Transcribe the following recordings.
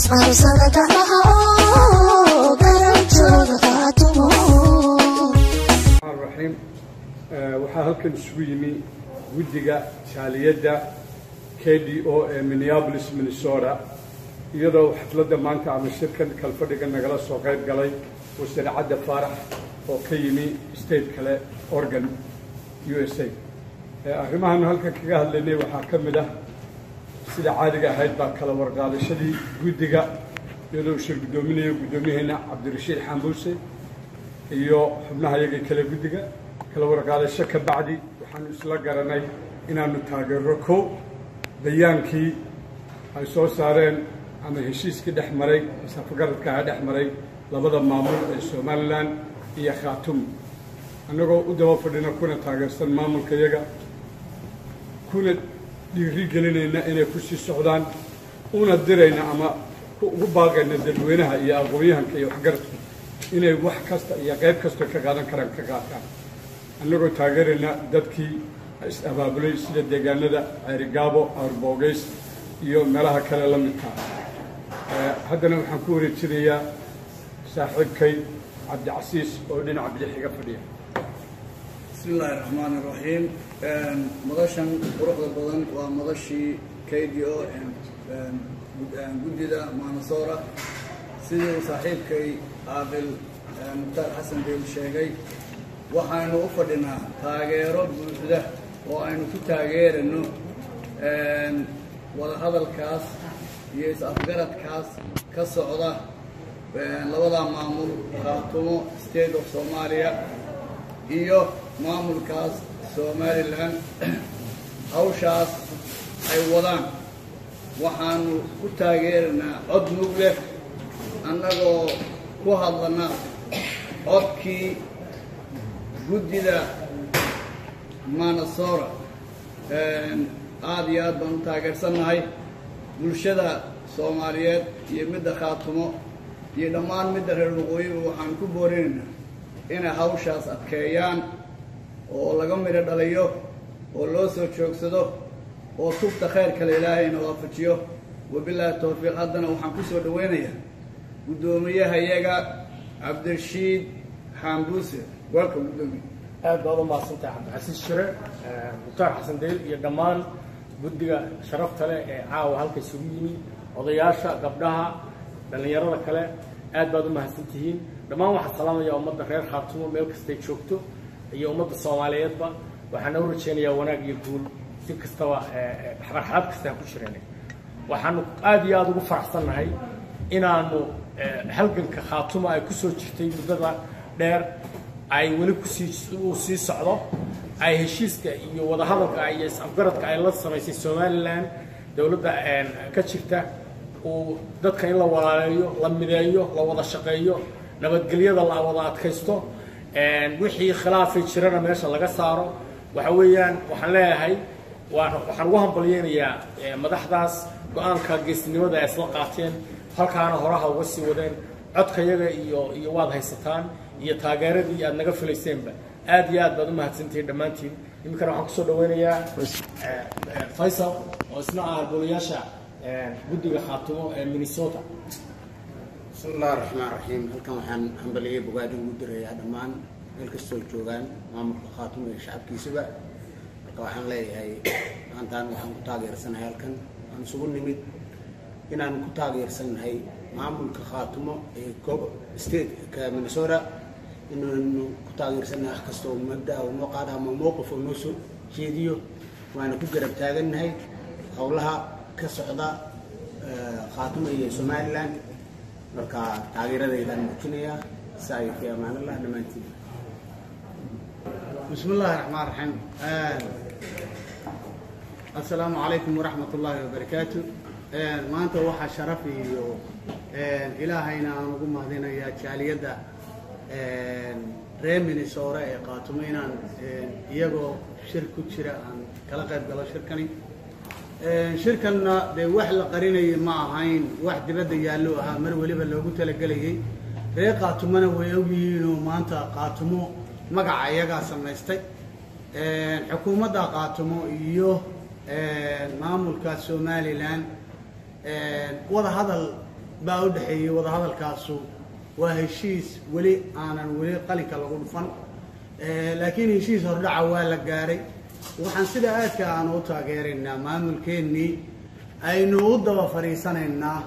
Isqabsada gacmaha oo garab jooga Khaatumo. Raxiim, waxaa halkan isugu yimi guddiga jaaliyadda KDO ee Minneapolis, Minnesota, iyadoo xafladda maanta ama shirkan kalfadhiga nagala soo qayb galay Wasiir Cadde Faarax oo ka yimi state kale, Oregon, USA. Arrimahaanu halkan kaga hadlaynay waxaa ka mid ah, sida caadiga ahayd baa kala warqaadashadii guddiga, iyadoo shir guddoominayo guddoomiyaheena Cabdirashiid Xambuuse iyo xubnaha iyagii kale guddiga. Kala warqaadasho ka bacdi, waxaanu isla garanay inaanu taageero ko bayaankii ay soo saareen ama heshiiskii dhex maray, masaafagaradkaha dhex maray labada maamul ee Somaliland iyo Khaatumo, annagoo u daba fadhina kuna taageersan maamulka yaga, kuna dhiiri gelinayna inay ku sii socdaan, una dirayna ama ugu baaqayna dadweynaha iyo aqoon-yahanka iyo waxgaradku inay wax kasta iyo qayb kastoo ka qaadan karaan ka qaataan, annagoo taageerayna dadkii is-abaabulay sida deegaanada Ceerigaabo, Awrboogeys iyo meelaha kale la midkaa. Haddana waxaan ku wareejinayaa saaxiibkay Cabdicasiis oo dhinaca bidix iga fadhiya. Bismi illaahi raxmaan iraxiim. Madashan quruxda badan waa madashii KDO, guddida Minnesota. Sidii uu saaxiibkay Caaqil Mukhtaar Xasan Beel sheegay, waxaynu u fadhinaa taageero buuxda oo aynu ku taageerano wadahadalkaas iyo is-afgaradkaas ka socda labada maamul, Khaatumo State of Soomaaliya iyo maamulkaas Somaliland. Hawshaas ay wadaan waxaanu ku taageeranaa cod mug leh, annagoo ku hadlana codkii guddida Minnesota. Aada iyo aad baan u taageersannahay. Bulshada Soomaaliyeed iyo midda Khaatumo iyo dhammaan midda reer waqooyiba waxaan ku boorinaynaa inay hawshaas adkeeyaan oo laga midho dhaliyo oo loo soo joogsado oo tubta khayr kale Ilaahayna waafajiyo. Wabilaahi towfiiq. Haddana waxaan ku soo dhaweynayaa guddoomiyahayaga Cabdirashiid Xaambuuse. Welcome, guddoomiye. Aad baad u mahadsantahay, Cabdicasiis Shire, Mukhtaar Xasan Deyl iyo dhammaan guddiga sharafta leh ee caawa halka isugu yimi, odayaasha, gabdhaha, dhallinyarada kale, aad baad u mahadsantihiin dhammaan. Waxaan salaamaya ummadda reer Khaatumo meel kastay joogto iyo ummadda Soomaaliyeedba. Waxaana u rajaynayaa wanaag iyo guul si kastaba marxalad kasta aan ku jirana. Waxaanu aad iyo aada ugu faraxsannahay inaanu halganka Khaatumo ay kusoo jirtay muddada dheer ay weli kusii uu sii socdo, ay heshiiska iyo wadahadalka iyo is-afgaradka ay la samaysay Somaliland dowladda ka jirta uu dadka in la walaaleeyo, la mideeyo, la wada shaqeeyo, nabadgelyada la wada adkaysto, wixii khilaafay jirana meesha laga saaro. Waxa weeyaan, waxaan leeyahay waxaan ugu hambalyeynayaa madaxdaas go-aanka geestinimada ay isla qaateen, halkaana horaha uga sii wadeen. Codkayaga iyo waad haysataan iyo taageeradii aad naga filayseenba. Aad iyo aad baad u mahadsantihiin dhammaantiin. Iminkana waxaan kusoo dhaweynayaa Faysal oo isna ah golayaasha guddiga Khaatumo ee Minnesota. Bismi illahi raxmaan raxiim. Halkan waxaan hambaliyey bogaadi ugu dirayaa dhammaan meel kastoo joogaan maamulka Khaatumo iyo shacabkiisaba. Marka waxaan leeyahay, maantaan waxaan ku taageersanahay halkan aan isugu nimid inaan ku taageersannahay maamulka Khaatumo ee stateka Minnesota, inaanu ku taageersannahay wax kasta oo mabda oo noo qaada ama mowqif oo noo soo jeediyo, waana ku garab taagannahay howlaha ka socda Khaatumo iyo Somaliland. Marka taageeradaydaan muujinayaa si ay fi amaanallah dhammaantiin. بسم الله الرحمن الرحيم. السلام عليكم ورحمة الله وبركاته. Maanta waxaa sharaf iyo Ilaahayna aan ugu mahadinayaa jaaliyadda reer Minnesota ee Qaatumo inaan iyagoo shir ku jira aan kala qayb galo shirkani. Shirkanna dee wax la qarinayay ma ahayn, wax dibadda yaallo ahaa, mar weliba loogu talagelayay. Reer Qaatumona way ogyihiinoo maanta Qaatumo magaca iyagaa samaystay. Xukuumadda Qaatumo iyo maamulka Somaliland wada hadal baa u dhexeeyey. Wadahadalkaasu waa heshiis weli aanan weli qalinka lagu dhufan, laakiin heshiis hordhaca waa la gaaray. Waxaan sida aadka aan u taageeraynaa maamulkeennii, aynu u daba fadhiisanaynaa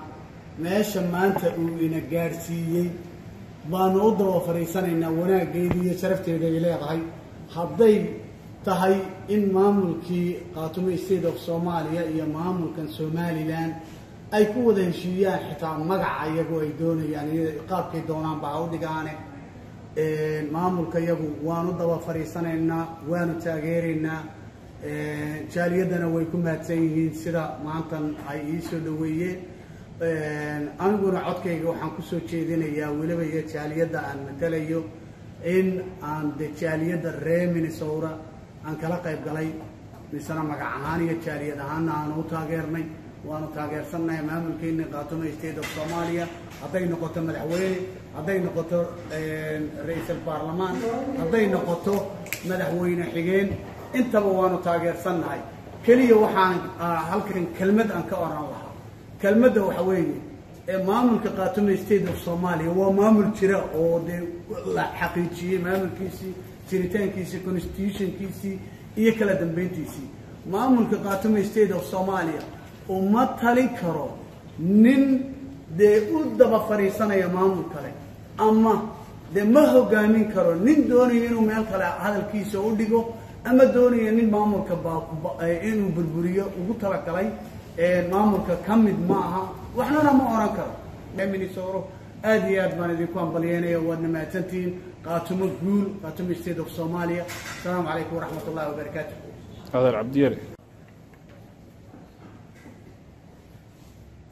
meesha maanta uu ina gaadhsiiyey baanu u daba fadhiisanaynaa, wanaaggeedii iyo sharafteeda ay leedahay. Hadday tahay in maamulkii Khaatumo State of Soomaaliya iyo maamulkan Somaliland ay ku wada heshiiyaan xitaa magaca iyagu ay doonayaan iyo qaabkay doonaan baa u dhigaane, maamulka iyagu waanu daba fadhiisanaynaa, waanu taageeraynaa. Jaaliyaddana way ku mahadsan yihiin sida maantan ay ii soo dhaweeyeen. Aniguna codkayga waxaan kusoo jeedinayaa weliba iyo jaaliyadda aan matalayo in aan de jaaliyadda reer Minnesota aan kala qayb galay, misena magac ahaan iyo jaaliyad ahaanna aanu u taageernay. Waanu taageersannahay maamulkeeni Khaatumo State of Soomaaliya, hadday noqoto madaxweyne, hadday noqoto ra-iisul baarlamaan, hadday noqoto madaxweyne xigeen, intaba waanu taageersannahay. Keliya waxaan halkan kelmad aan ka oran lahaa, kelmadda waxa weeye maamulka Khaatumo State of Soomaaliya waa maamul jira oo dee la xaqiijiyey maamulkiisii, jiritaankiisii, constitutionkiisii iyo kala dambeyntiisii. Maamulka Khaatumo State of Soomaaliya uma talin karo nin dee u daba fadhiisanaya maamul kale, ama dee ma hogaamin karo nin doonaya inuu meel kale hadalkiisa u dhigo, ama doonaya nin maamulka inuu burburiyo ugu talagalay. Maamulka ka mid ma aha, waxnana ma oran karo. Minnesota aad iyo aad baan idinku hambalyeynaya, waadna mahadsantihiin. Khaatumo guul, Khaatumo State of Soomaaliya. Asalaamu calaykum waraxmat ullahi wabarakaatu. Adeer Cabdiyare.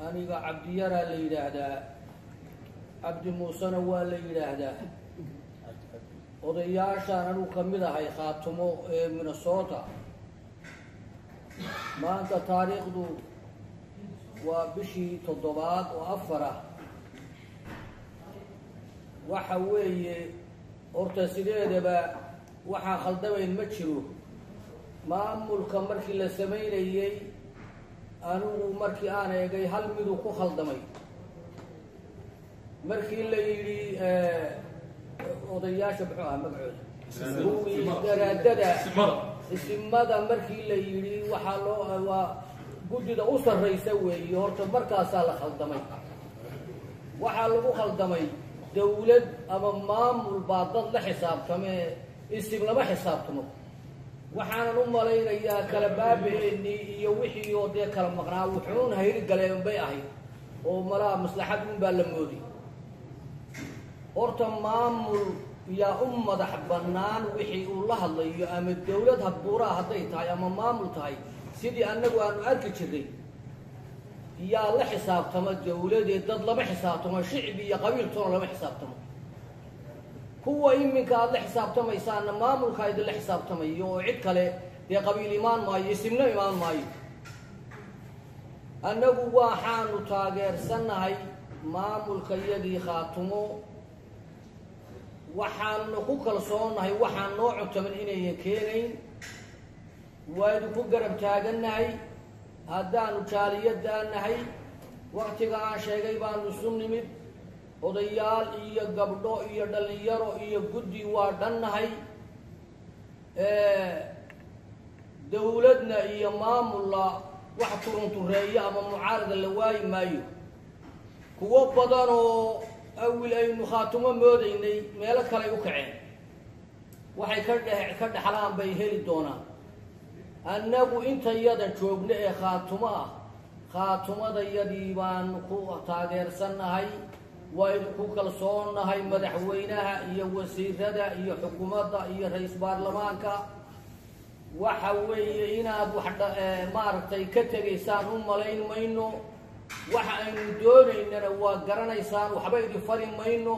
Aniga Cabdiyaraa la yidhaahdaa, Cabdi Muusena waa la yidhaahdaa. Odayaashaan anigu ka mid ahay Khaatumo ee Minnesota. Maanta taariikhdu waa bishii 7aad oo 4 ah. Waxa weeye horta sideedaba waxaan khaldamayn ma jiro. Maamulka markii la samaynayey, anigu markii aan eegay hal miduu ku khaldamay, markii la yidhi odayaasha, muxuu ahaa magacooda, kuwii garaadada, isimada, markii la yidhi waxaa loo waa guddida u sarraysa weeye, horta markaasaa la khaldamay. Waxaa lagu khaldamay dawlad ama maamul baa dad la xisaabtamee, isim lama xisaabtamo. Waxaanan u malaynayaa kala baaba-eenii iyo wixii oo dee kala maqnaa wuxuun hayri galeen bay ahayd oo malaa maslaxad un baa la mooday. Horta maamul yaa u madax bannaan wixii uu la hadlayo, ama dawlad habbuuraa hadday tahay ama maamul tahay, sidii annagu aanu arki jirray yaa la xisaabtama dawladee, dad lama xisaabtamo, shicbi iyo qabiiltoona lama xisaabtamo. Kuwa iminka aada la xisaabtamaysaana maamulkaa idinla xisaabtamayo oo cid kale dee qabiil imaan maayo, isimna imaan maayo. Annagu waxaanu taageersannahay maamulka yadii Khaatumo, waxaanu ku kalsoonnahay waxaan noo cuntamin inayan keenayn. Waa idinku garab taagannahay haddaanu jaaliyadaan nahay. Waktiga aan sheegay baanu isu nimid, odayaal iyo gabdho iyo dhallinyaro iyo guddi waa dhannahay. Dawladna iyo maamulla wax turuntureeya ama mucaarada la waayi maayo. Kuwo badan oo awil aynu Khaatumo moodaynay meelo kaley u kaceen, waxay ka dhe ka dhexlaan bay heli doonaan. Annagu intayadan joogno ee Khaatumo ah, Khaatumadayadii baanu ku taageersannahay, waa idinku kalsoonnahay madaxweynaha iyo wasiirada iyo xukuumadda iyo ra-iisul baarlamaanka. Waxa weeye inaad wax maaragtay ka tegaysaan u malayn mayno, waxa aynu doonaynana waa garanaysaan, waxba idin fari mayno.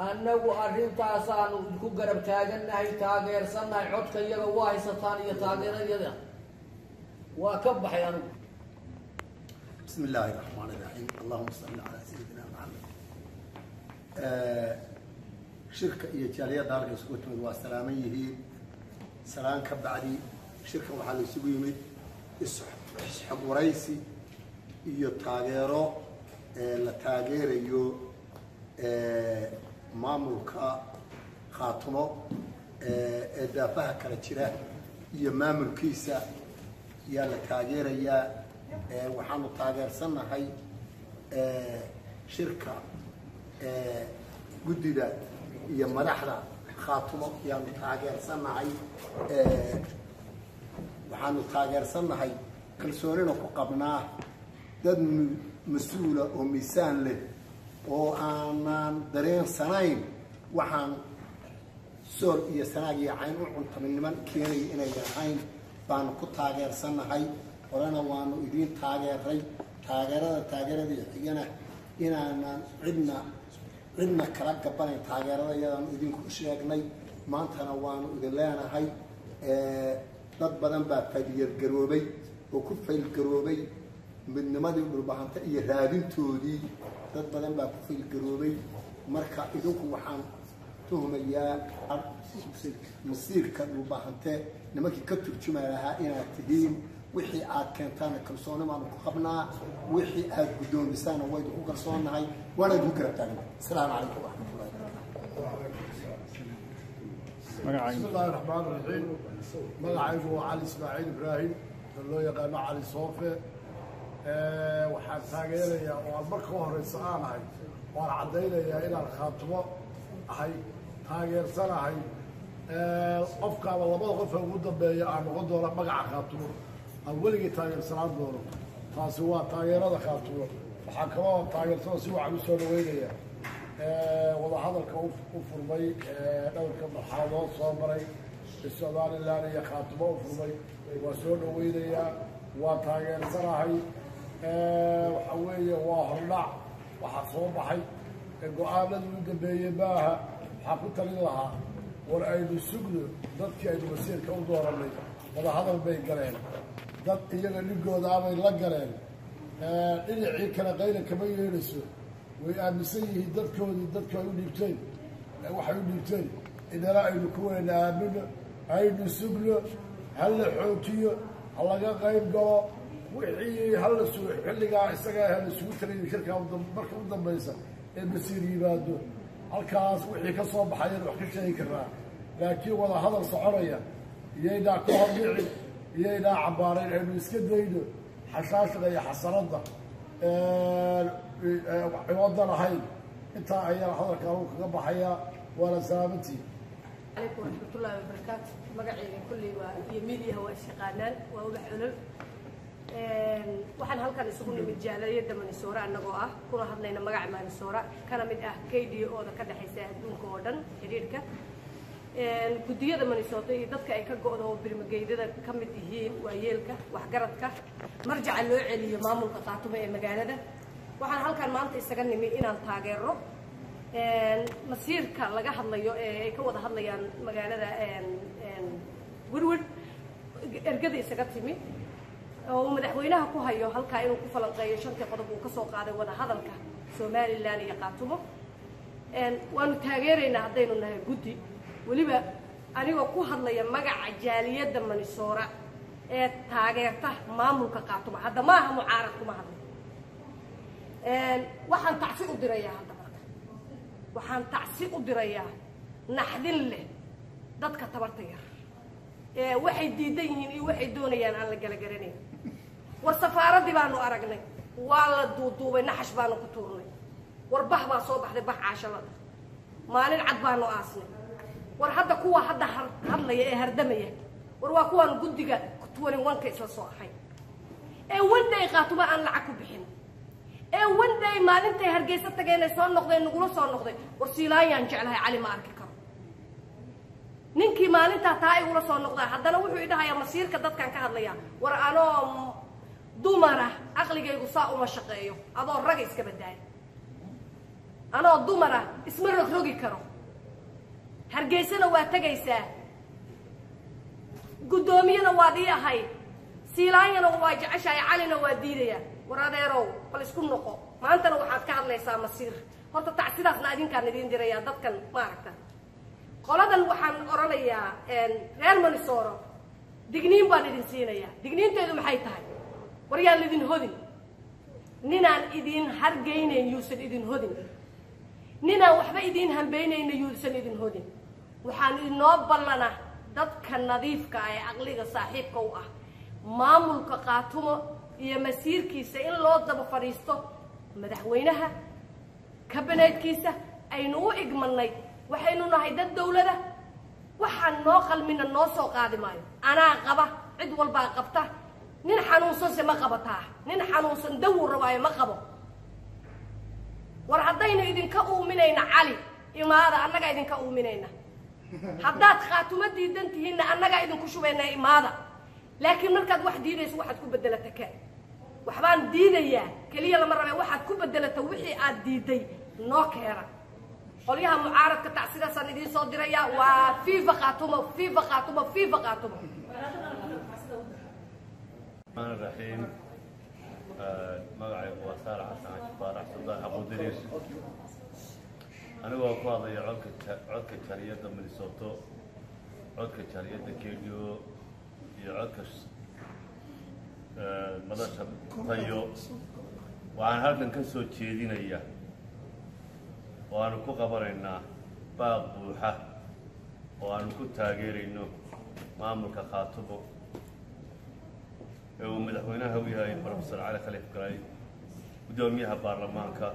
Annagu arrintaasaanu idinku garab taagannahay, taageersannahay, codka iyaga waa haysataan iyo taageerayada. Waa ka baxay anigu. بسم الله الرحمن الرحيم، اللهم صل على سيدنا محمد. Shirka iyo jaaliyadda halka isugu timid waa salaaman yihiin. Salaan ka bacdi, shirkan waxaa la isugu yimid isxog waraysi iyo taageero la taageero. Taageerayo maamulka Khaatumo ee daafaha kala jira iyo maamulkiisa yaa la taageerayaa. Waxaanu taageersannahay shirka guddida iyo madaxda Khaatumo yaanu taageersannahay. Waxaanu taageersannahay, kalsoonina ku qabnaa dad mas-uula oo miisaan leh oo aanaan dareensanayn waxaan Sool iyo Sanaag iyo Cayn u cuntamin niman keenaya inaydan ahayn baanu ku taageersannahay. Horena waanu idiin taageeray, taageerada taageeradii xigana inaanan cidna kala gabanayn taageerada iyadaanu idinku sheegnay, maantana waanu idin leenahay. Dad badan baa faylgargaroobay oo ku faylgaroobay midnimadii Dhulbahanta iyo raadintoodii, dad badan baa ku faylgaroobay. Marka idinku waxaan tuhumayaa masiirka Dhulbahante nimankii ka turjumi lahaa inaad tihiin. Wixii aad keentaana kalsooni baanu ku qabnaa, wixii aad guddoomisaana waa idinku kalsoonnahay, waana idinku garab taagna. Asalaamu calaykum waraxmatullahi. Bismi illaahi raxmaan raxiim. Magacaygu waa Cali Ismaaciil Ibraahim oo loo yaqaano Cali Soofe. Waxaan taageerayaa oo aan marka u horeysa aan ahay waan caddaynayaa inaan Khaatumo ahay, taageersanahay qofkaaba labada qof ee ugu dambeeya aan noqon doona magaca Khaatumo, aan weligii taageersanaan doono. Taasi waa taageerada Khaatumo. Waxaa kaloo taageersano si wacan u soo dhaweynaya wadahadalka u furmay dhowrka marxaladood soo maray Somaliland iyo Khaatumo u furmay, waa soo dhaweynayaa, waa taageersanahay. Waxa weeye waa hordhac waxaa soo baxay, go-aanadii u dambeeyey maaha. Waxaa ku talin lahaa, war aynu sugno dadkii aynu masiirka u dooranay. Wadahadal bay galeen, dad iyaga dhigoodaabay la galeen, dhinacii kale qayla kama yeedhayso. Way aaminsan yihiin dadkoodii, dadku ay u dhiibteen, waxay u dhiibteen. Inana aynu ku weyna aamino, aynu sugno, ha la xoojiyo, ha laga qayb galo wixii hala sugo xilligaa isaga ha la sugu tagayo shirka marka u dambaysa ee masiir yimaado. Halkaas wixii ka soo baxayan wax ka sheegi karnaa, laakiin wada hadal soconaya iyaynaa ka hordhicin, iyaynaa cambaarayn. Aynu iska dayno xashaashiga iyo xasanadda ciwadan ahayn. Intaa ayaa hadalka anugu kaga baxayaa, waana salaamantii. Calaykum waraxmatullaahi wabarakaatu. Magacayga kolley waa iyo midiyaha waa isyaqaanaan, waa Ubax Olol. Waxaan halkan isugu nimid jaaliyadda Manisoora annagoo ah, kuna hadlayna magaca Manisoora, kana mid ah KDO da ka dhexaysa adduunka oo dhan xidhiidhka guddiyada Minnesota iyo dadka ay ka go'do oo birmageydada ka mid yihiin waayeelka, waxgaradka, marjaca loo celiyo maamulka Khaatumo ee magaalada. Waxaan halkan maanta isaga nimi inaan taageero masiirka laga hadlayo ee ay ka wada hadlayaan magaalada Werwer, ergada isaga timi oo uu madaxweynaha ku hayo halkaa inuu ku falanqeeyo shantii qodob uu ka soo qaaday wada hadalka Somaliland iyo Khaatumo. Waanu taageeraynaa haddaynu nahay guddi, weliba anigoo ku hadlaya magaca jaaliyadda Manisoora ee taageerta maamulka Khaatumo. Hadda maaha mucaarad kuma hadlay. Waxaan tacsi u dirayaa hadda, marka waxaan tacsi u dirayaa naxdin leh dadka tabarta yar ee waxay diidan yihiin iyo waxay doonayaan aan la gala garanayn. War safaaraddii baanu aragnay, waa la duuduubay, naxash baanu ku tuurnay. War bah baa soo baxday, bah caashalada maalin cad baanu aasnay. War hadda kuwa hadda hadlaya ee hardamaya, war waa kuwaan guddiga 21-ka isla soo ahay ee one day Khaatuma aan lacag ku bixin, ee one day maalintay Hargeysa tageen ay soo noqdeen nagula soo noqday. War Siilaanyaan jeclahay, Cali ma arki karo. Ninkii maalintaa taa igula soo noqdaa haddana wuxuu idhahayaa masiirka dadkaan ka hadlayaa. War anoo dumar ah caqligaygu saa uma shaqeeyo, adoo raga iska badaayo. Anoo dumar ah isma rogrogi karo. Hargeysana waa tegaysaa, guddoomiyana waad ii ahay, Siilaanyana waa jeceshahay, Calina waa diidayaa. War adeerow, bal isku noqo. Maantana waxaad ka hadlaysaa masiir. Horta tacsidaasna adinkaan idiin dirayaa dadkan maaragta qoladan. Waxaan odhanayaa reer Manisooro, digniin baan idin siinayaa. Digniinteedu maxay tahay? War yaan lidin hodin. Ninaan idin hargaynayn yuusan idin hodin, ninaan waxba idiin hambaynayna yuusan idin hodin. Waxaan inoo ballana dadka nadiifka ah ee aqliga saaxiibka u ah maamulka Qaatumo iyo masiirkiisa in loo daba fadhiisto madaxweynaha kabineedkiisa aynu u igmanay. Waxaynu nahay dad dawlada, waxaan noo qalmina noo soo qaadi maayo. Anaa qaba, cid walbaa qabta. Nin xanuunsanse ma qabataa? Nin xanuunsan dawu rabaayo ma qabo. War haddaynu idinka uuminayna Cali, imaada, annagaa idinka uuminayna. Haddaad Khaatumo diidan tihiinna, annagaa idinku shubaynaa, imaada. Laakiin markaad wax diidayso, waxaad ku beddelata ka waxbaan diidayaa keliya lama rabe, waxaad ku beddelata wixii aad diiday noo keena. Qolyaha mucaaradka tacsidaasaan idiin soo dirayaa. Waa viva Khaatumo, viva Khaatumo, viva Khaatumo. الرحمن الرحيم. Magacaygu waa Saalax Xasan Xaji Faarax, Suldaan Xaquudiriir. Anigoo ku hadlaya codka jaaliyadda Minnesota, codka jaaliyadda KDO iyo codka madasha Tayo, waxaan halkan ka soo jeedinaya oo aanu ku qabanaynaa baaq buuxa oo aanu ku taageerayno maamulka Khaatumo ee uu madaxweynaha u yahay Professor Cali Khaliif Galay, guddoomiyaha baarlamaanka,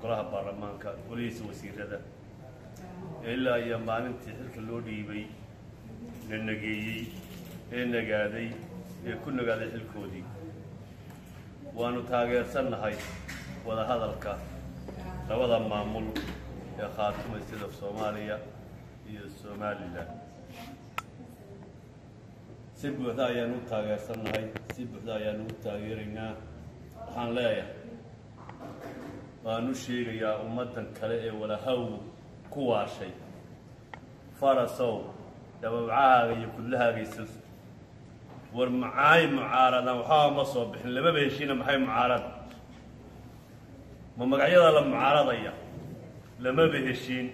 golaha baarlamaanka, golihiisa wasiirada, ilaa iyo maalintii xilka loo dhiibay la nageeyey ee nagaaday ee ku nagaaday xilkoodii. Waanu taageersannahay wadahadalka labada maamul ee Khaatuma sida Soomaaliya iyo Somaliland. Si buuxda ayaanu u taageersannahay, si buuxda ayaanu u taageeraynaa. Waxaan leeyahay, waan u sheegayaa ummaddan kale ee walahawgu ku waashay: farasow, dhababcahaaga iyo kudlahaaga isus. War maxay mucaaradaan? Waxbaa ma soo bixin, lamaba heshiina. Maxay mucaarad? Ma magacyada la mucaaradaya? Lamaba heshiin,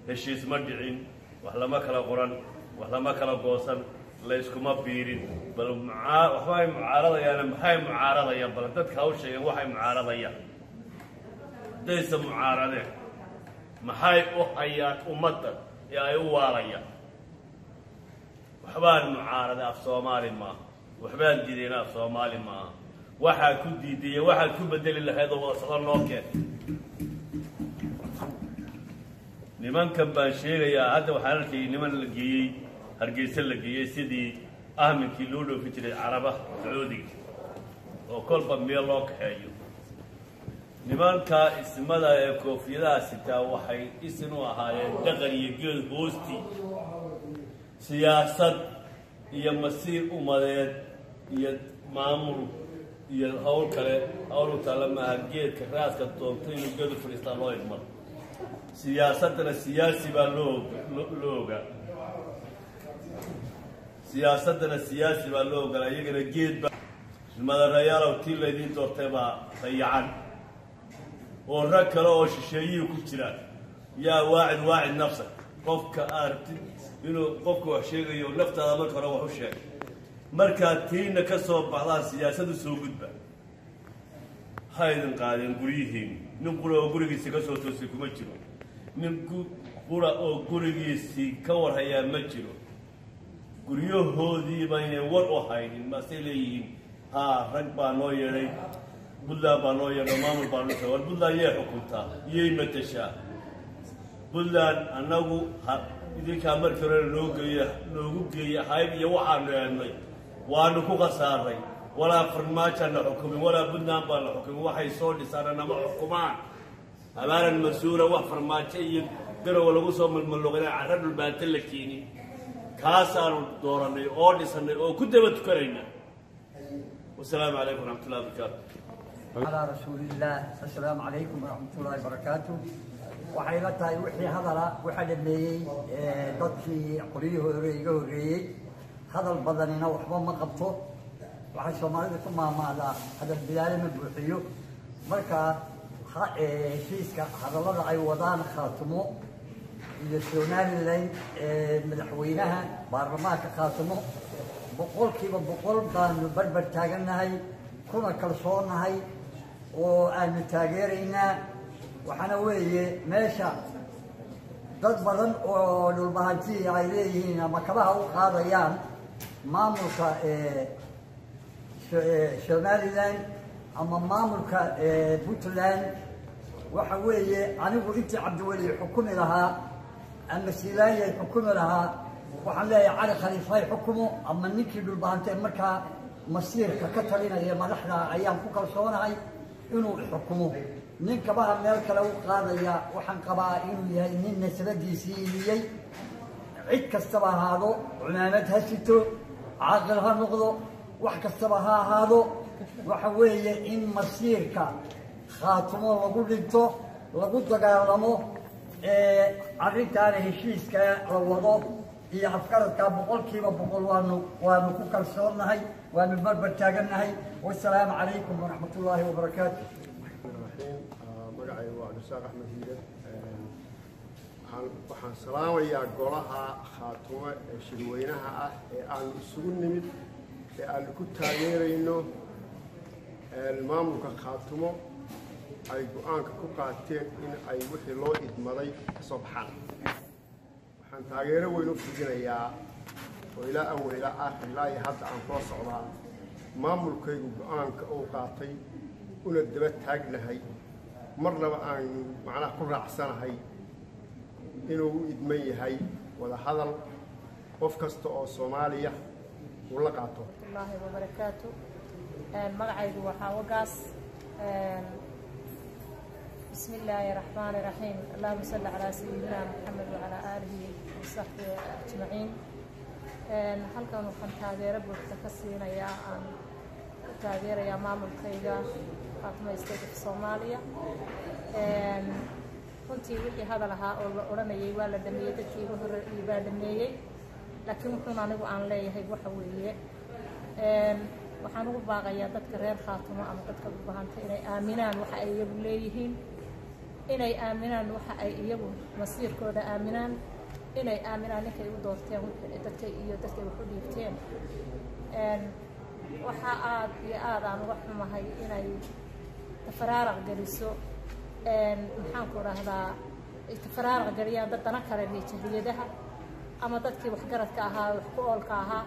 heshiis ma dhicin, wax lama kala qoran, wax lama kala goosan, layskuma biirin. Bal mucaa waxba ay mucaaradayaana, maxay mucaaradayaan? Bal dadka ha u sheegeen waxay mucaaradayaan. Haddayse mucaaradeen, maxay u hayaan ummaddan ee ay u waalayaan? Waxbaan mucaaraday af Soomaali maaha, waxbaan diidayna af Soomaali maaha. Waxaad ku diidaya, waxaad ku bedeli lahayd oo wada socdo noo keen. Nimankan baan sheegayaa, hadda waxaan arkayay niman la geeyey Hargeysa, la geeyey sidii ahminkii loo dhoofin jiray Carabaha, Sacuudiga, oo kolba meel loo kaxeeyo. Nimanka ismada ee koofiyadaha sitaa waxay isin u ahaayeen dhaqan iyo geed hoostii. Siyaasad iyo masiir umadeed iyo maamul iyo hawl kale hawl u taalla maaha. Geedka raaska doonto inuu geed u fadhiistaa loo idmado. Siyaasaddana siyaasi baa loo ogaa, siyaasaddana siyaasi baa loo ogolaa. Iyagana geed baa madarayaalow tii laydiin doortay baa dayacan oo rag kale oo shisheeyihii ku jiraan. Yaa waacid, waacid nafsak. Qofka aad rabtid inuu qofka wax sheegayo, naftaada marka hore wax u sheeg. Markaad tiina ka soo baxdaan, siyaasad u soo gudba. Ha idin qaadeen guryihiin. Nin qura oo gurigiisi ka soo toosay kuma jiro, nin qura oo gurigiisii ka warhayaa ma jiro. Guryahoodii baynay war u haynin, maasay leeyihiin haa, rag baa noo yeedhay, Puntland baa noo yeedhay, maamul baa noo. War Puntland yay xukuntaa, yay matashaa Puntland? Annagu ha idinkaa markii hore noo geeya, noogu geeya hayb iyo waxaanu eednay, waanu ku khasaaray. Walaa Farmaajaana xukumin, walaa Puntland baa la xukumin. Waxay soo dhisaana nama xukumaan habaaran mas-uula. Wax Farmaajo iyo Garowa lagu soo malmalooqina, carra Dhulbaanta la keenin, kaasaanu dooranay oo dhisanay oo ku daba tukanayna. Wasalaamu calaykum waraxmatullahi wabarakaatu. على رسول الله. السلام عليكم ورحمة الله وبركاته. Waxay la tahay wixii hadala waxaa dhameeyey dadkii qoryihii hore iga horreeyey. Hadal badanina waxba ma qabto. Waxay Soomaalida ku maamaahdaa hadal bilaale ma buuxiyo. Marka heshiiska hadallada ay wadaan Khaatumo iyo Somaliland, madaxweynaha, baarlamaanka Khaatumo, 100% baanu barbar taagannahay kuna kalsoonahay. Oo aanu taageeraynaa. Waxaana weeye meesha dad badan oo Dhulbahantii ay leeyihiin ama kabaha u qaadayaan maamulka Somaliland ama maamulka Puntland. Waxa weeye, anigu intii Cabdiweli xukumi lahaa ama Silaanyay xukumi lahaa, waxaan leeyahay Cali Khaliifay xukumo ama ninkii Dhulbahantee markaa masiirka ka talinaya madaxda ayaan ku kalsoonahay inuu xukumo. Nin kabaha meel kale u qaadaya waxaan qabaa inuu yahay nin nasabadiisii iibiyey. Cid kastaba ahaado, cumaamad ha sito, caaqil ha noqdo, wax kastaba ha ahaado, waxa weeye in masiirka Khaatumo lagu dhinto, lagu dagaalamo. Arrintaana heshiiska la wado iyo afgaradka 100% waanu ku kalsoonnahay, waanu barbar taagannahay. Wasalaamu calaykum waraxmat ullaahi wabarakaatu. Magacaygu waa Cabdisaaq Axmed Hiire. Waxaan salaamayaa golaha Khaatumo ee shirweynaha ah ee aanu isugu nimid ee aanu ku taageerayno maamulka Khaatumo ay go-aanka ku qaateen in ay wixii loo idmaday ka soo baxaan. Waxaan taageero weyn u fidinayaa oo ilaa awal ilaa aakhir ilaa iyo hadda aan kula socdaa maamulkaygu go-aanka uu qaatay, una daba taagnahay, marnaba aan macnaha ku raacsanahay inuu u idman yahay wada hadal qof kasta oo Soomaaliya uu la qaato. Allahi wabarakaatu. Magacaygu waxaa wagaas. Bismi illaahi raxmaani raxiim. Allahuma salli calaa sayidina Maxamed wacalaa aalihi wasaxbihi ajmaciin. Halkan waxaan taageero buuxda ka siinayaa, aan ku taageerayaa maamulkayga Khaatumo State of Soomaaliya. Runtii wixii hadal ahaa oo la odhanayay waa la dhameeyey, dadkii igu horreeyey baa dhameeyey, laakiin wuxuun anigu aan leeyahay waxa weeye, waxaan ugu baaqayaa dadka reer Khaatumo ama dadka Dhulbahanta inay aaminaan waxa ay iyagu leeyihiin, inay aaminaan waxa ay iyagu masiirkooda aaminaan, inay aaminaan ninkay u doorteen dadkay iyo dadkay wax u dhiibteen. Waxa aad iyo aad aan uga xumahay inay tafaraaraq geliso, maxaan ku dhahdaa, ay tafaraaraq geliyaan dad dana kale jahliyadaha ama dadkii waxgaradka ahaa, wax ku oolka ahaa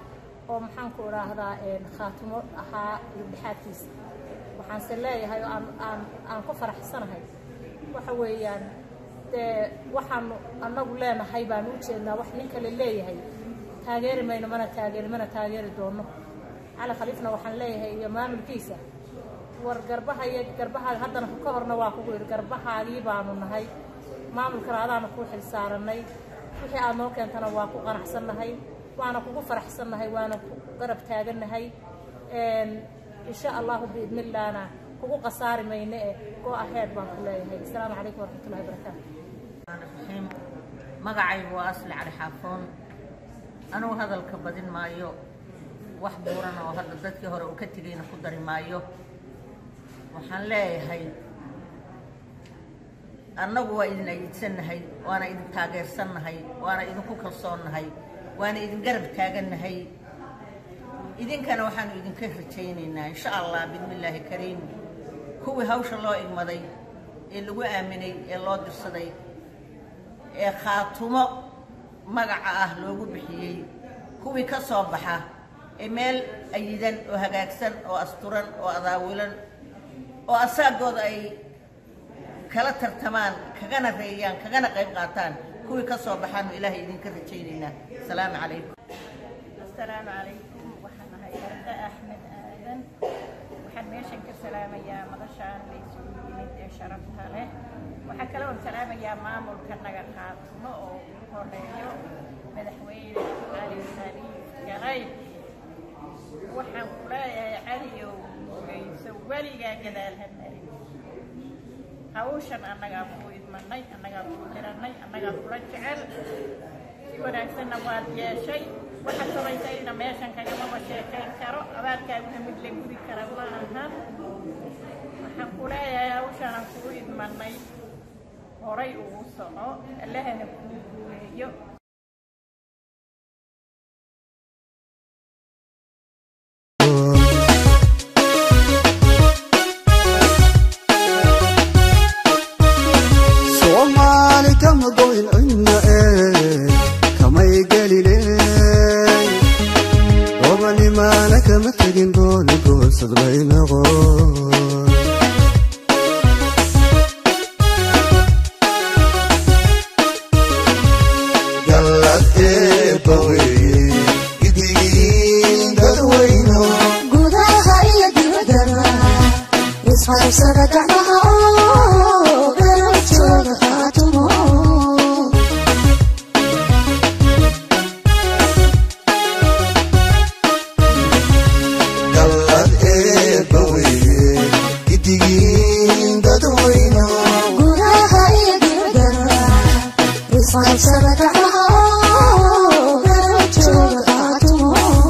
oo, maxaan ku idhaahdaa, Khaatumo ahaa dhexaadkiisa. Waxaanse leeyahay oo aan ku faraxsanahay waxa weeyaan, dee waxaanu annagu leenahay baanu u jeednaa. Wax nin kale leeyahay taageeri mayno, mana taageeri, mana taageeri doono. Cali Khaliifna waxaan leeyahay iyo maamulkiisa, war garbaha iyo garbahaaga haddana ka horna waa kugu yidhi, garbahaagii baanu nahay, maamulkana adaanu kuu xil saaranay. Wixii aad noo keentana waa ku qanacsannahay, waana kugu faraxsannahay, waana ku garab taagannahay. Insha Allahu biidnillaahna kugu khasaari mayne eh, go ahead baan ku leeyahay. Asalaamu calaykum waraxmatullahi wabarakaatu. Raxiim. Magacaygu waa Asli Cali Xaafoon. Anugu hadalka badin maayo, wax buuran oo hadda dadkii hore uu ka tegayna ku dari maayo. Waxaan leeyahay, annagu waa idin ayiidsannahay, waana idin taageersannahay, waana idinku kalsoonnahay, waana idin garab taagannahay. Idinkana waxaanu idinka rajaynaynaa, insha Allah bismillaahi kariim, kuwii hawsha loo igmaday ee lagu aaminay ee loo dirsaday ee Khaatumo magaca ah loogu bixiyey, kuwii ka soo baxa ee meel ayidan oo hagaagsan oo asturan oo adaawilan oo asaagooda ay kala tartamaan, kagana reeyaan, kagana qayb qaataan, kuwii ka soo baxaanu Ilaahay idinka rajaynaynaa. Asalaamu calaykum. Asalaamu calaykum. Waxaan ahay Arda Axmed Aadan. Waxaan meeshan ka salaamayaa madashaan la isugu yimid ee sharafta leh. Waxaa kale oon salaamayaa maamulka naga Khaatumo oo ugu horeeyo madaxweyne Cali Khaliif Galay. Waxaan ku leeyahay, Caliyow, geyso weligaa gadaal ha marin. Hawshan annagaa kuu idmanay, annagaa kuu diranay, annagaa kula jecel. Si wanaagsanna waad yeeshay. Waxaad samaysayna meeshan kagamaba sheekayn karo, abaalkaaguna mid la gudi kara ma aha. Waxaan ku leeyahay, hawshanaan kuu idmanay horay ugu soco, Allahana kuu guuleeyo. Goyn cidna ee kamay geliney, gobanimaana kama tegin, gooni goosad bay noqon. Gallad Eebba weeye, gidigiin dadweyno, gudaha iyo dibaddaba isqabsada gacmaha oo garab jooga Khaatumo. Gallad Eebba weeye, gidigiin dadweyno, gudaha iyo dibaddaba isqabsada gacmaha.